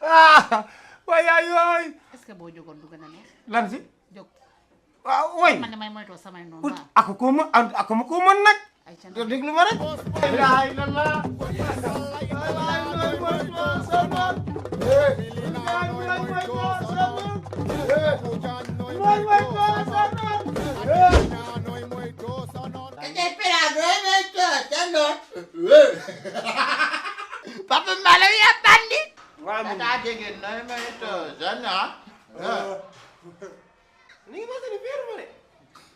waaye yooyu. est-ce que boo jógoon du gën a neex. lan si. jóg. waaw way. man damay moytoo samay noonu waaw. ak ko ma ak ma ko mën nag. ay ca déglu ma rek. la ilaha Papa Malaw ya bandi. waaw Tata dégg nooy may to sana. ni ngi ma ni biiru ma de.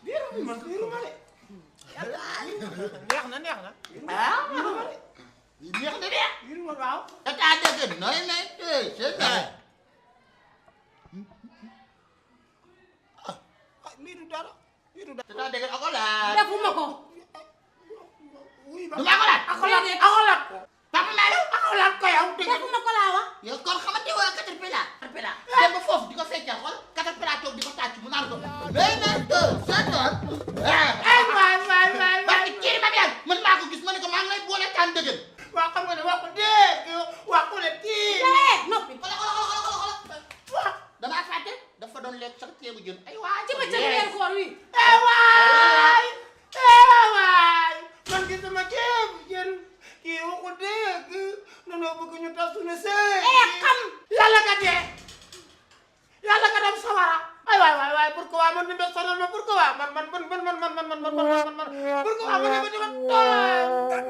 biiru ma de. neex na. Ah. Neex na de. biiru ma waaw. Tata dégg nooy may to sana. lii du dara. Tata dégg akola. defuma ko. Du ma akola. Papa Malaw akola ko yow. defuma ko laa wax. Yow kon xamante waa caterpillar. Dem ba foofu di ko feccal xool caterpillar toog di ko tàcc mu naan ko. nooy may to sana. ay waay. Parce que kii ma dem man maa ko gis ma ne ko maa ngi lay boole tànn dëgg. waa xam nga ne waa ko dégg waa ko ne kii. noppi. xoolal. damaa fàtte dafa doon lekk sax ceebu jën ay waay. ci bëccëg weer koor wi. waay. man gis sama ceebu jën kii waa ko dégg nanoo bëgg ñu tas suñu sëy. xam. yàlla ka dee. yàlla ka dem sawara. ay waay pourquoi man ni ma sonal ma pourquoi man pourquoi man ni ma tooñ.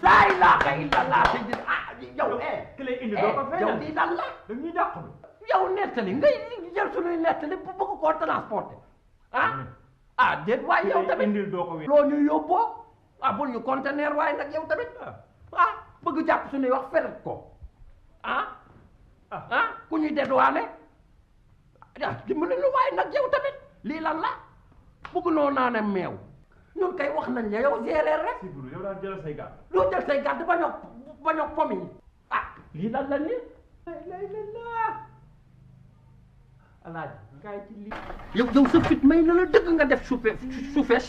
laa ilaaha illallah yow ki lay indi doo ko fay yow di dal la dañuy dàq yow nettali ngay jël suñuy nettali bu bëgg koo transporté déet waaye yow tamit indil doo ko wér loo ñu yóbboo bul ñu conteneur waaye nag yow tamit bëgg jàpp suñuy wax feret ko ku ñuy dédouané dimbali ñu waaye nag yow tamit lii lan la bëgg noo naane meew ñun kay wax nañ la yow gérer rek Siburu yow daal jëlal say gàtt doo jël say gàtt bañoo pomi lii lan la nii la alaaji kaay ci lii yow sa fit may na la dëgg nga def suufees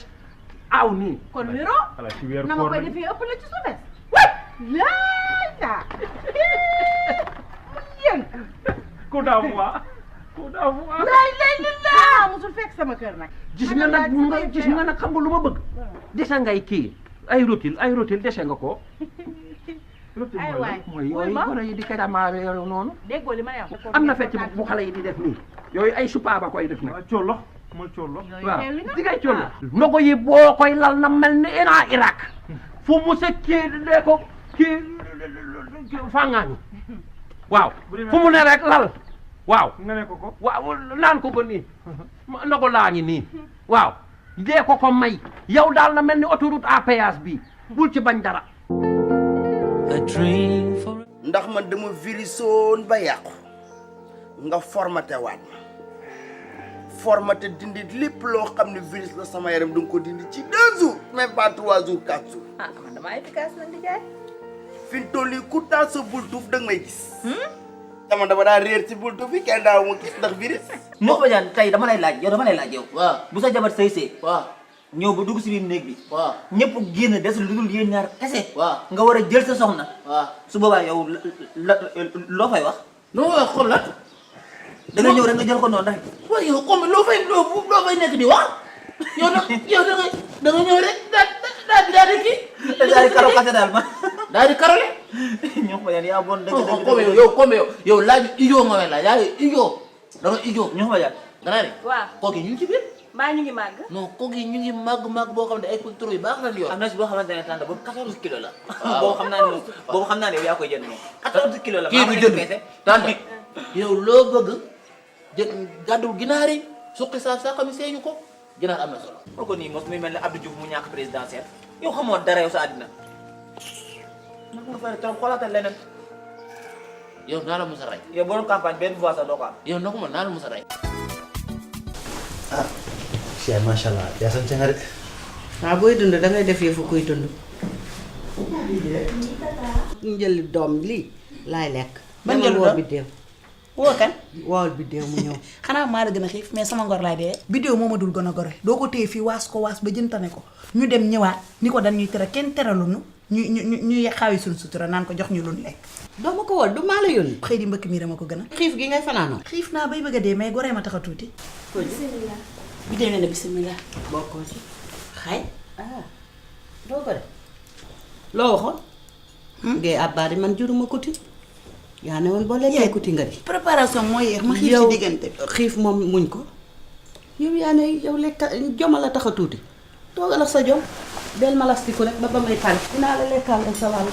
aw nii kon wéroo. ala ci weer na ma koor koy la defee ëpp la ci suufes. laala yéen. coup d'envoi laa musul fekk sama kër nag. gis nga nag xam nga lu ma bëgg dese ngay kii ay rotil dese nga ko ay waay mooy yooyu gone yi di kadamaare yow noonu déggoo li ma lay wax. am na fecc bu xale yi di def nii yooyu ay supaaba koy def nag collo mooy collo waaw di ngay collo ndogo yi boo koy lal na mel ni Irak fu mu sa kii de ko kii fàngaañu waaw fu mu ne rek lal waaw nga ne ko waaw naan ko nii ndogo laa ngi nii waaw dee ko may yow daal na mel ni autoroute à péage bi bul ci bañ dara ndax man dama virisoon ba yàqu nga formaté waat ma formaté dindi lépp loo xam ne virus la sama yaram da nga ko dindi ci 2 jours même pas 3 jours 4 jours. man dama efficace nag di jaay. fi mu toll nii ku taal sa bultuuf da nga may gis. dama daa réer ci bultuuf yi kenn daaw ma gis ndax virus. Mokho Badiane tey dama lay laaj yow. waaw bu sa jabar sëy waaw ñëw ba dugg si biir néeg bi. waaw ñëpp génn des lu dul yéen ñaar kese. waaw nga war a jël sa soxna. waaw su boobaa yow loo fay wax. loo wax xool la. da nga ñëw rek nga jël ko noonu rek. waaw yow comme loo fay nekk di wax yow da nga ñëw rek daal di kii. daal di karo kase daal ma. daal di karole. Mokho Badiane yaa bon dëgg comme yow laaj ijo nga may laaj yaa ijo da nga ijo. Mokho Badiane. dana ne. waaw kooku ñu ngi ci biir. mbaa ñu ngi màgg. non kooku ñu ngi màgg boo xam ne ay contrôle yu baax la ñu yor. am na si boo xamante ne tànn boobu 14 kilos la. boobu xam naa ne yow yaa koy jënd moom. 14 kilos la kii du jënd tànn yow loo bëgg jël gàddu ginaar yi suqi saa xam seeñu ko ginaar am na solo. pour que nii mos muy mel ne Abdou Diouf mu ñàkk présidentiel yow xamoo dara yow sa àddina. nag nga fay trop xoolaatal leneen. yow naa la mos a rey. yow boo doon campagne benn voix sax doo ko am. yow nag man naa la mos a rey. Cheikh macha allah yaa sant nga rek. waaw booy dund dangay def yëfu kuy dund. njël doom lii laay lekk. ban njëlu doom woo biddéew. woo kan. wool biddéew mu ñëw. xanaa maa la gën a xiif mais sama ngor laay dee. biddéew moo ma dul gën a gore doo ko téye fii waas ko waas ba jëntane ko ñu dem ñëwaat ni ko dañuy tere kenn teraluñu ñu xaawi suñ sutura naan ko jox ñu lu lekk. doo ma ko wol du maa la yónni. xëy di mbëkk mi dama ko gën a. xiif gi ngay fanaanoo. xiif naa bay bëgg a dee mais goree ma tax a tuuti. bismillah. bi dee ne bismillah. bokkoo ci. xay. doo ko de. loo waxoon. ngay abbaari man juruma kuti. yaa ne woon boo lekkee kuti nga di. préparation moo yeex ma xiif ci diggante bi. xiif moom muñ ko. yow yaa ne yow lekk joma la tax a tuuti. toogal ak sa jom. del malastiku rek ba may pare. dinaa la lekkal ak sa wàll.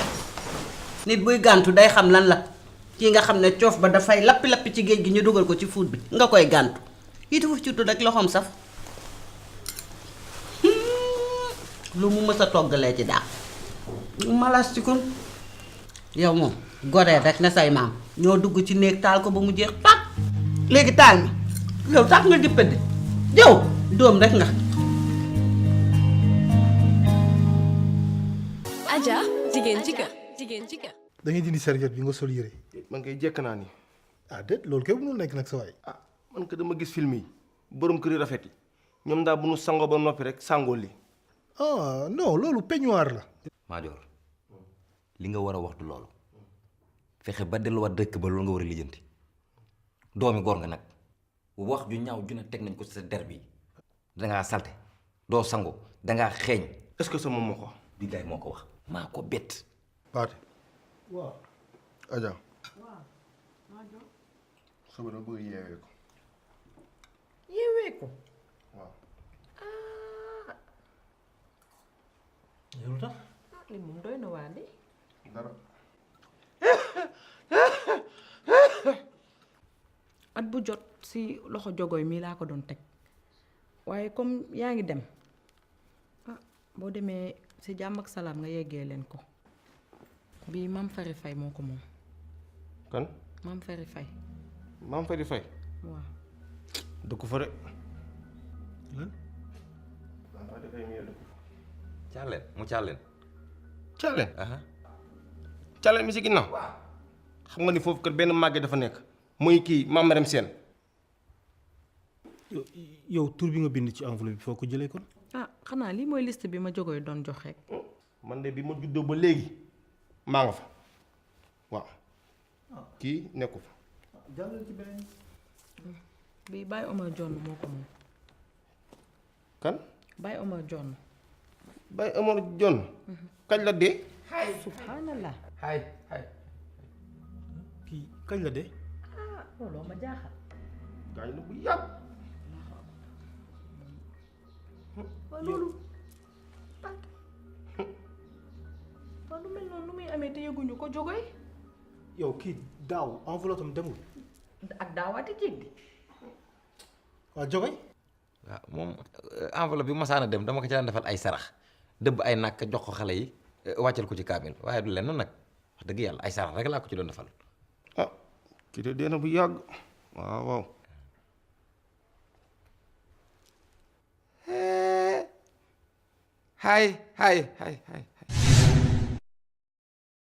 nit buy gàntu day xam lan la. kii nga xam ne coof ba dafay lappi-lappi ci géej gi ñu dugal ko ci fuut bi. nga koy gàntu. itu fu ci tudd rek loxoom saf. lu mu mës a toggalee ci daal. malastikun yow moom goree rek na say maam ñoo dugg ci néeg taal ko ba mu jeex tàkk léegi taal mi yow tax nga dippandi yow doom rek nga. Aja jigéen ci kër da ngay dindi serviette bi nga sol yére. man kay jekk naa ni. déet loolu kay mënul nekk nag sa waay. man ko dama gis film yi borom kër yi rafet yi ñoom daal bu nu sangoo ba noppi rek sangoo li. non loolu peignoir la. Madior li nga war a wax du loolu fexe ba delluwaat dëkk ba loolu nga war a lijjanti doomi góor nga nag wax ju ñaaw ju ne teg nañ ko sa der bi dangaa salte doo sango dangaa xeeñ. est-ce que sa moom moo ko. billaay moo ko wax maa ko bett. Paate. waaw. Adja. xam nga bëgg yeewee ko. yeewee ko. waaw. yow lu tax. li moom doy na waa de. dara. at bu jot si loxo jogoy mii laa ko doon teg waaye comme yaa ngi dem boo demee si jàmm ak salaam nga yeggee leen ko bii Mame Fary Faye moo ko moom. kan. Mame Fary Faye. Mame Fary Faye. waaw. dëkk fa de. lan. Mame Fary Faye mi dëkk. caaleen mu caaleen. Caaleen. Caaleen mi si ginnaaw. xam nga ni foofu kat benn màgge dafa nekk. muy kii Mame Marème Sène. yow tur bi nga bind ci enveloppe bi foo ko jëlee kon. xanaa lii mooy liste bi ma jogoy doon jox rek. man de bi ma juddoo ba léegi maa nga fa waaw. kii nekku fa. jàllale ci beneen. bii Baye Omar John moo ko moom. kan. Baye Omar John. Baye Omar John. kañ la dee. subhanallah. kii kañ la dee. looloo ma jaaxal. gaañ na bu yàgg. waaw loolu. waaw lu mel noonu nu muy amee te yëguñu ko jogoy. yow kii daaw enveloppe am demul. ak daawaati jéeg di. waaw jogoy. waaw moom enveloppe bi masaana dem dama ko ci daan defal ay sarax dëbb ay nàkk jox ko xale yi wàccal ko ci kaamil waaye du lenn nag wax dëgg yàlla ay sarax rek laa ko ci doon defal. kii de dee na bu yàgg waaw waaw. hay